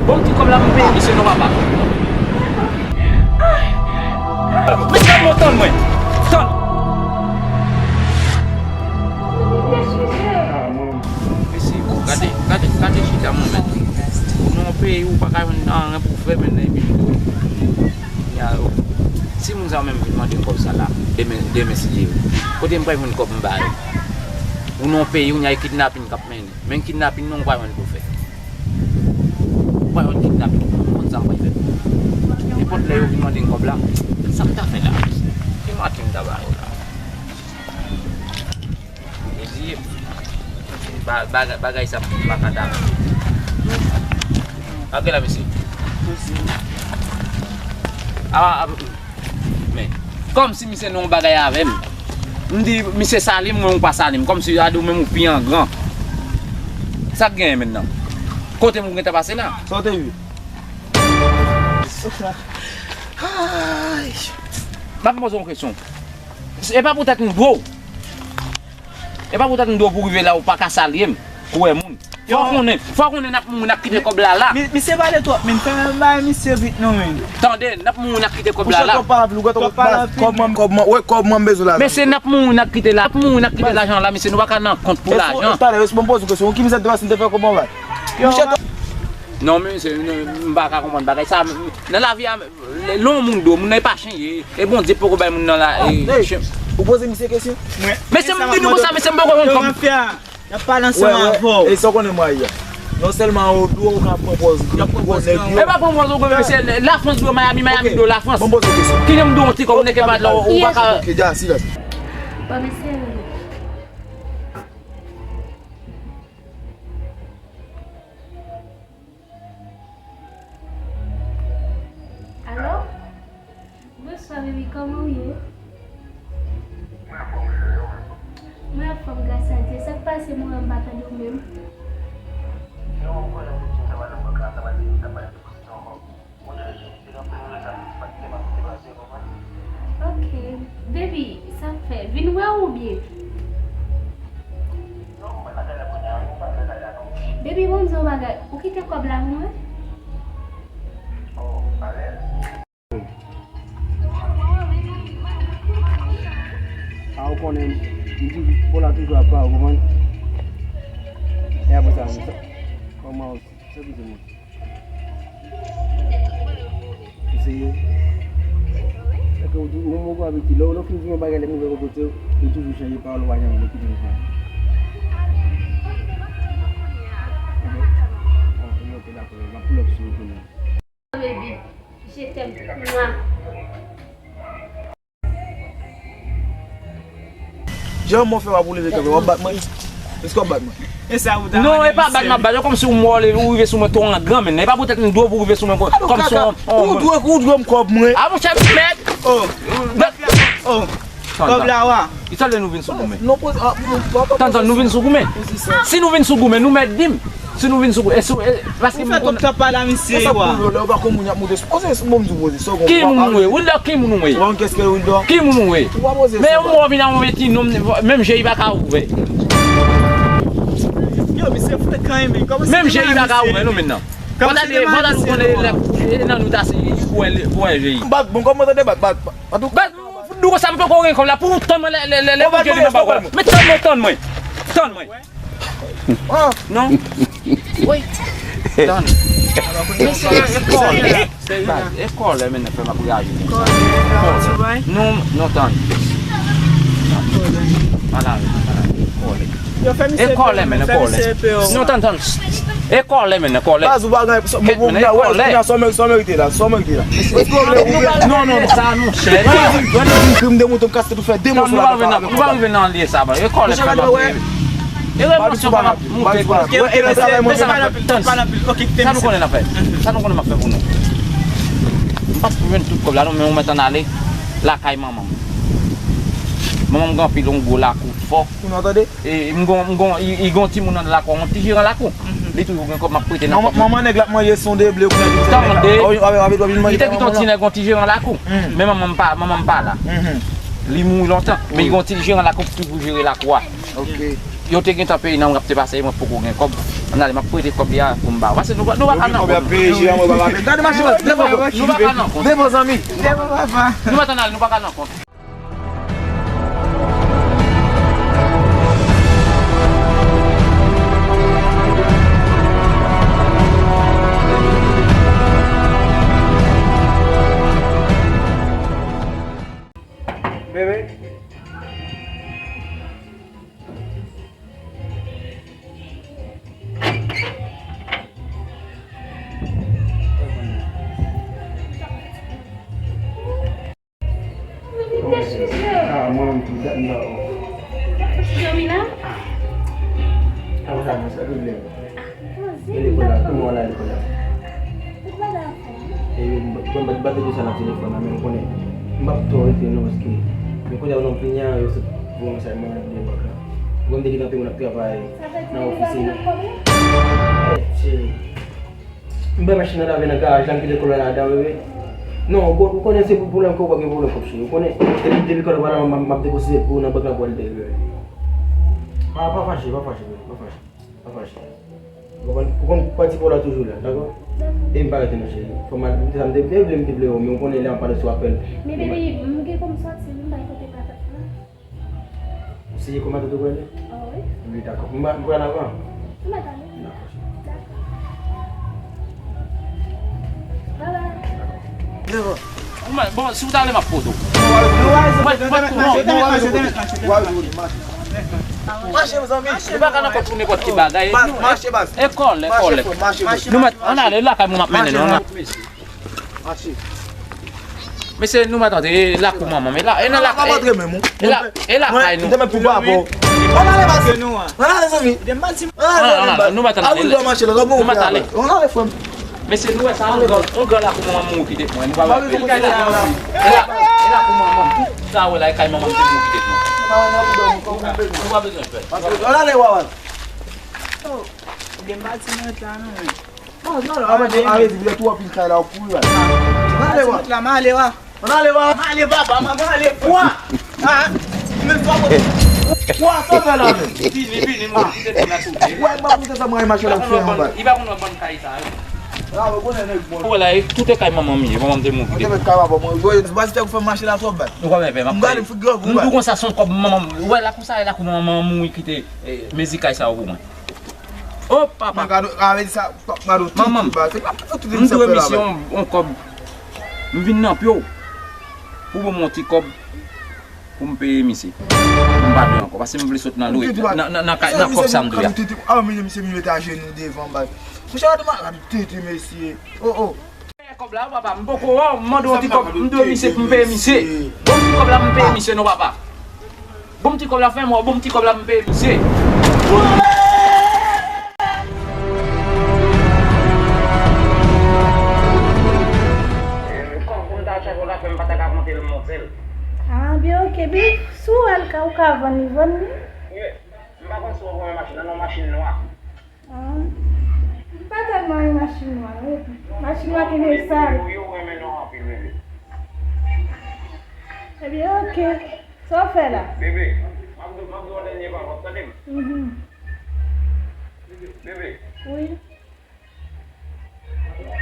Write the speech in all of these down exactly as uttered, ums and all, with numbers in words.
Bon, ti kòb la, m peye misye non, papa. Men tann mwen, tann mwen. Tann. Mesye, gade, gade, gade chita mwen menm. Ou nan yon peyi ou pa ka jwenn anyen pou fè menm nan epi tou. Ya, si moun sa yo menm vin mande m kòb sa la, demen, demen si Dye vle. Kote m pral jwenn kòb m ba yo? Ou nan yon peyi ou nan kidnapin k ap mennen. Men kidnapin non ou pa jwenn pou fè. Ou pa jwenn kidnapin. Ou konn sa m pral fè? Nenpòt lè yo vin mande m kòb la, sa m ta fè la? Ki manti m ta ba yo la? Mezi, ba- baga- bagay sa m pa ka ta. Ap gen la, mesye. Mezi. Ah, ah, men, kòmsi misye nan yon bagay avè m. M di, misye sali m, mwen ou pa sali m. Kòmsi a di w menm ou pi an gran. Sa k genyen menm nan? Kote m ou gentan pase la? Sa w te ye? Ay. M ap poze yon kesyon. E pa poutèt m dwe w. E pa poutèt m dwe w pou rive la ou pa ka salye m. Ou wè moun. Fò w konnen, fò w konnen n ap mouri, n ap kite kòb la la. Mi- Misye pale twòp, men fè men bay misye vit non, men. Tande, n ap mouri, n ap kite kòb la la. Twòp pale anpil, ou gade twòp pale anpil. Kòb mwen, kòb mwen, wè kòb mwen m bezwen lajan. Mesye, n ap mouri, n ap kite la, n ap mouri, n ap kite lajan la, mesye, nou pa ka nan kont pou lajan. Talè, bon, poze kesyon, ki mizè te pase m te fè kòb mwen bay? Misye. Non, men, se- non, m pa ka konprann bagay sa. Nan lavi a, lè yon moun dwe, moun nan e pa chen ye. E Bondye poko bay moun nan la, e, chen. Ou poze misye kesyon? Mesye, m di nou konsa, mesye, m poko konn kòb. Y ap pale ansanm avè w. E sa w konnen mwen ye a? Non sèlman ou dwe, ou ka pran pòz gwo nèg yo. E pa pran pòz gwo, mesye, Lafrans dwe Miami, Miami dwe Lafrans. Bon, poze kesyon. Kijan m dwe yon ti kòb, ou nèg e pa la, ou pa ka. Ok, dja, silans. Bon, mesye. Alo? Bonswa, baby, kòman w ye? Mwen anfòm, gras a Dye. Sa k pase, m wè m pa tande w menm? Ok. Baby, sa k fè? Vin wè w oubyen? Baby, ban m di w yon bagay. Ou kite kòb la pou mwen? A, ou konnen, m toujou, Paula toujou ap pale, ou konprann? E apre sa, kòman w se pito mwen? Ou serye? Èske ou tou, ou mwen avèk ki lè, lè w fin di yon bagay, lè m rive kote w, ou toujou chanje pawòl, ou pa janm vle kite m fè anyen? Bon, ok, dakò, m ap pull up sou ou kounye a. Baby, je t'aime. Mwa. Jan mwen fè w ap ou leve kanpe, w ap bat mwen? Èske w ap bat mwen? E sa ou ta. Non, e pa bat m ap bat, e kòmsi ou mò leve, ou rive sou mwen twò an gran, men. E pa poutèt m dwe w pou w rive sou mwen kòmsi on, on. Ou dwe, ou dwe m kòb mwen. A, monchè, mèd. Oh. Mèd. Oh. Kòb la wa. Ki sa lè nou vin sou goumen? Non, poze, ah, non, pa, pa. Tann, tann, nou vin sou goumen. Si nou vin sou goumen, nou mèt di m. Si nou vin sou goumen, e sou, e, paske m konn. Ou fè tout tan pale a misye, wa. Lè ou pa konn moun y ap monte sou, poze sou moun, di poze sou. Ki moun ou ye? Wilder, ki moun ou ye? Ou pa konn kiyès ki ye Wilder? Ki moun ou ye? Ou pa poze sou. Men yon mò vin a yon ti nonm, menm je y pa ka ouvè. Yo, misye frekan, men kòman. Menm je y pa ka ouvè, non, men nan. Fò tande, fò tande konnen lè, e nan nou ta se pou wè, pou wè je y. Bat, bon, kòman tande bat, bat, bat, bat. Fout nou konsa, m poko gen kòb la. Pou ou tann mwen lè, lè, lè, lè Bondye di mwen pa kòb la. Men tann mwen, tann mwen. Tann mwen. Non. Wi. Tann. Mesye, e kòlè. E kòlè, men, fè m ap reyaji konsa. Kòlè. Non, non, tann. Ala, ala, kòlè. E kòlè, men, e kòlè. Non, tann, tann. E kòlè, men, e kòlè. Baz, ou pa gen, bon, bon, men, e kòlè. Sa w merite la, sa w merite la. Non, non, non. Sa, non, chè. Mwen di, mwen di, krim de mouton, m kase tout fè de moso la. Nou pa rive nan, nou pa rive nan lye sa, ba. E kòlè, fè m ap. E remòsyon pa m ap moute, kòlè. Sa nou konnen n ap fè? Sa nou konnen m ap fè pou nou? M p ap jwenn tout kòb la, non, men ou mèt ann ale lakay manman m. Manman m gen anpil, yon gwo lakou fò. Ou tande? E, m gon, m gon, i, i gon timoun nan lakou, yon ti jeran lakou. Li toujou gen kòb, m ap prete nan kòb. Manman nèg la ap manje son de ble pou nèg li. Tande. Li te kite yon ti nèg, yon ti jeran lakou. Men manman m pa, manman m pa la. Li mouri lontan. Men li gon ti jeran lakou ki toujou jere lakou a. Ok. Yo te gentan peye nan w ap te pase, mwen poko gen kòb. Ann ale, m ap prete kòb li a pou m ba w. Pase nou pa, nou pa ka nan kont. Gade mache, devan, devan zanmi. Devan papa. Nou pa t ann ale, nou pa ka nan kont. Bebe. Ah, mwen menm tou, dat m pa wè w. Ou dòmi la? Ah. Kòman sa, sa pwoblèm? Ah, e lekòl la, kòman w al lekòl la? Tout bagay anfòm. E, m, m, m, m pa t di sa nan telefòn nan, men m konnen. M p ap twò rete non, paske men kounye a w nan plenyen an, yo sot voye yon mesaj mwen nan bak la. Mwen m te gentan peye moun ap travay nan ofisin nan. Sa vle di deja gen pwoblèm? Eh, cheri. M bay machin nan lave nan garaj la, m kite kòb la ladan, bebe. Non, ou, ou konnen se pou pwoblèm kòb, ou pa gen pwoblèm kòb, cheri. Ou konnen, depi, depi kòb la pa la, m, m, m ap depoze pou nan bank la pou al bèl, bebe. Pa, pa fache, pa fache, bebe, pa fache. Pa fache. Ou konprann, ou konn pati pa w la toujou la, dakò? Dakò. E m pa rete non, cheri. Fò m al, m te, m te, m te vle, m te vle wè w, men ou konnen lè m pale sou apèl. Men bebe, m gen pou m sòti, m bay kote patèt la. Ou seye kòman tout ou prale? Ah wi. Wi, dakò. M pa, m pral avan. M pa t ale. Dakò. Dakò. Bye bye. Bon, si w t ale, m ap poto. Mwen, mwen, non, non, mache, mache, mache. Mache, mezanmi. Ou pa ka nan kont pou nenpòt ki bagay. Mache, baz. E kòlè, kòlè. Nou mèt, ann ale, lakay mwen m ap mennen nou, ann ale. Mache. Mesye, nou mèt antre, e lakou manman m, e la, e nan lakay, e la, e lakay nou. Mwen, mwen pou papa w. Ann ale, baz. Ann ale, zanmi. Ann ale, ann ale, nou mèt ann ale. Nou mèt ale. Ann ale, frè m. Mesye, nou wè sa, on gran, on gran lakou manman m mouri kite mwen. Nou pa wè. E la, e lakou manman m. Sa wè la, e kay manman m te mouri kite mwen. Nou pa bezwen pè. Ann ale, wawa. Oh, gen bati nan tan nou. Baz, non, non, a vle di, a vle di, tou anpil kay la, w kouri, baz. Ann ale, wa. Ann ale, wa. Ann ale, wa. Ann ale, papa, manman, ale, wa. Ah, men sa, wa, sa fè la, men. Vini, vini, mwen kite tou la tou. Wè, mwen kite sa, mwen mache la, fè yon bal. Li pa konn wè bann kay sa yo. La, mwen konnen nèg bon. Wè la, e tout e kay manman m ye, manman m te mouri. Mwen te met kay papa mwen. Baz, te fè mache la twò bal. Nou pa wè, pè, m ap pale. M gade figi w, nou di konsa, se yon kòb manman m. Wè, lakou sa, e lakou manman m mouri kite, eh, mezi kay sa yo pou mwen. Oh, papa. Mwen gade, a vle di sa, gade tout, manman m. Baz, se pa tout. M dwe misye yon, yon kòb. M vin nan pye w. Pou ban m yon ti kòb pou m peye misye. M pa dwe ankò, paske m vle sot nan lwe, nan, nan, nan kay, nan kòb sa m dwe a. Ah, men misye vin mete ajenou devan, baz. Monchè, gade ma, gade tete mesye. Oh, oh. Kòb la, papa, m poko wè w, m mande yon ti kòb, m dwe misye pou m peye misye. Bon, ti kòb la, m peye misye non, papa. Bon, ti kòb la, fè mwen, bon, ti kòb la, m peye misye. Kòb pou m ta chèche w la, fè m pa ta ka konte l, m montre l. Ah, byen, ok, byen, si w wè l ka, ou ka vann li, vann li. M pa konn si w renmen machin nan, non, machin nwa. Ah, m pa tèlman renmen machin nwa, non, epi machin nwa ki vin sal. Yo renmen nwa anpil, bebe. Ebyen, ok. Sa w fè la? Bebe, m ap di, m ap di w yon dènye pawòl, w ap tande m? Mhm. Bebe. Wi.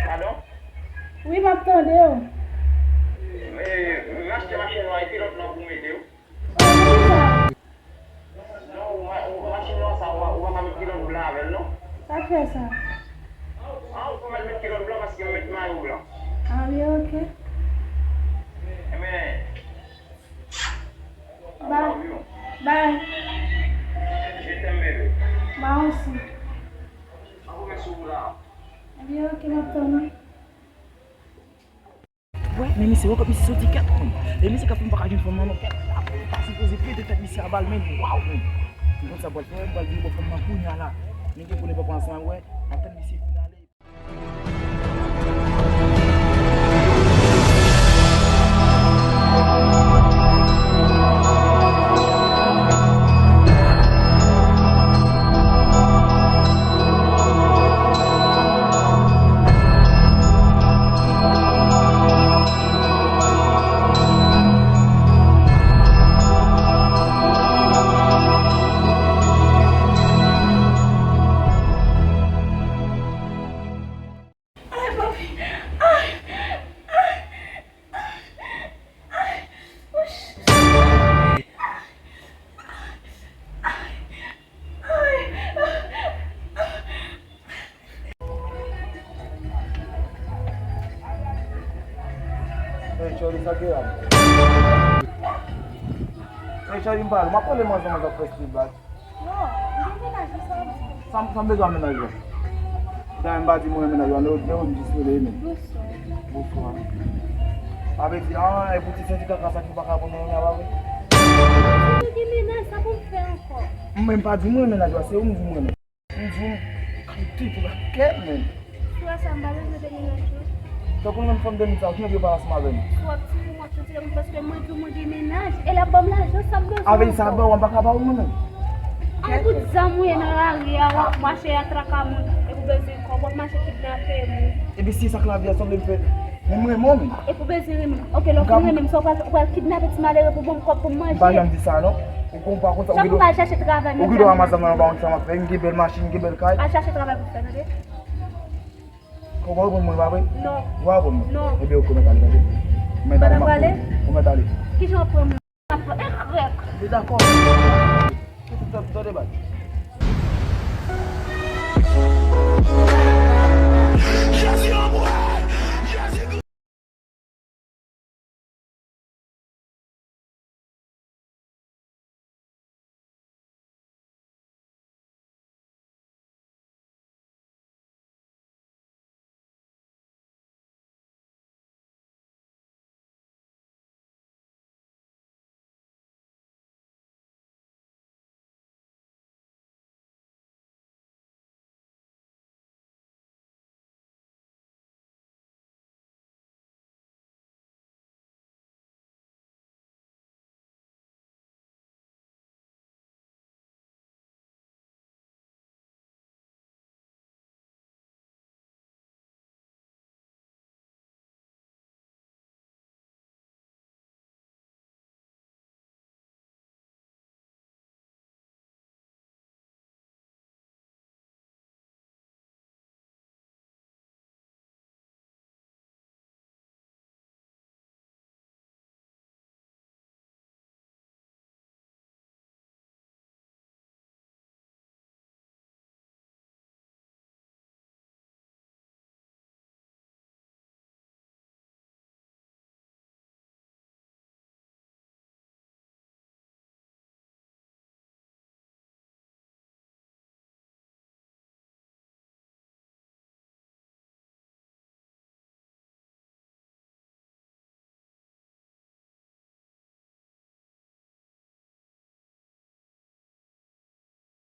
Padon? Wi, m ap tande w. E, m achte machin nwa, e kilòt nwa pou mete w. Oh, poukisa? Non, ou ma-, ou machin nwa sa, ou pa, ou pa ka met kilòt blan avè l, non? Sa k fè sa? Ah, ou pa mèt met kilòt blan paske m met mayo blan. Ah, wi, ok. Enben, bye. Bye. Je t'aime, bébé. Mwen osi. Mwen renmen sou ou la. Ebyen, ok, m ap tann ou. Wè, men misye, wè kot misye soti kèt, men. E misye k ap fè m pa ka jwenn fanm nan, non, kèt. Sa sipoze pete tèt misye a bal, men, waw, men. M konn sa m pral fè, m pral vin bò fanm nan kounye a la. Men gen konnen papa ansanm, wè, m ap tann misye vin ale. Hey, Chori, sa ki la? Hey, Chori, m pale, m ap pale manzè, manzè fè stil bak. Non, m gen mennaj, ou sa w di? Sa m, sa m bezwen mennaj la. Dayè, m pa di mwen mennaj la, nou, nou jis rele men. Bonswa. Bonswa. Sa vle di, ah, e pou ti sèti kaka sa ki pa ka pou nou, pa vre? Mwen gen mennaj, sa pou m fè ankò? Mwen m pa di mwen mennaj la, se ou m di mwen men. M di w, m kite pou lakèt, men. Frè sa, m pa bezwen de mennaj, non. Tankou menm fanm de nèt sa, ou ki antre pa ansanm avè m? Si w ap tire m, w ap tire m, paske mwen di w mwen gen mennaj, e l ap ban m lajan, sa m bezwen ankò. Avè sa, ban w, m pa ka ba w, mwen menm. Ay, bout zam ou ye nan lari a, w ap mache a traka moun, epi w bezwen kòb, w ap mache kidnape moun. Epi si sa k lavi a, sa w vle m fè? Men m renmen w, men. Epi w bezwen renmen m. Ok, lè w fin renmen m, sa w pral, w pral kidnape ti malere pou ban m kòb pou m manje? M pa janm di sa, non. Ou konn pa konn sa, ou jan pou m al chache travay, ou gen dwa ranmase m nan yon bagay sa m ap fè, m gen bèl machin, m gen bèl kay. Al chache travay pou fè, tande? Ou pa reponn mwen, pa vre? Non. Ou pa reponn mwen? Non. Ebyen, ok, ou mèt ale, tande? Ou mèt ale, m ap kouri. Ou mèt ale. Kijan w ap pran mwen? M ap pran ekrèk. Li dakò. Kite tande, tande, bay.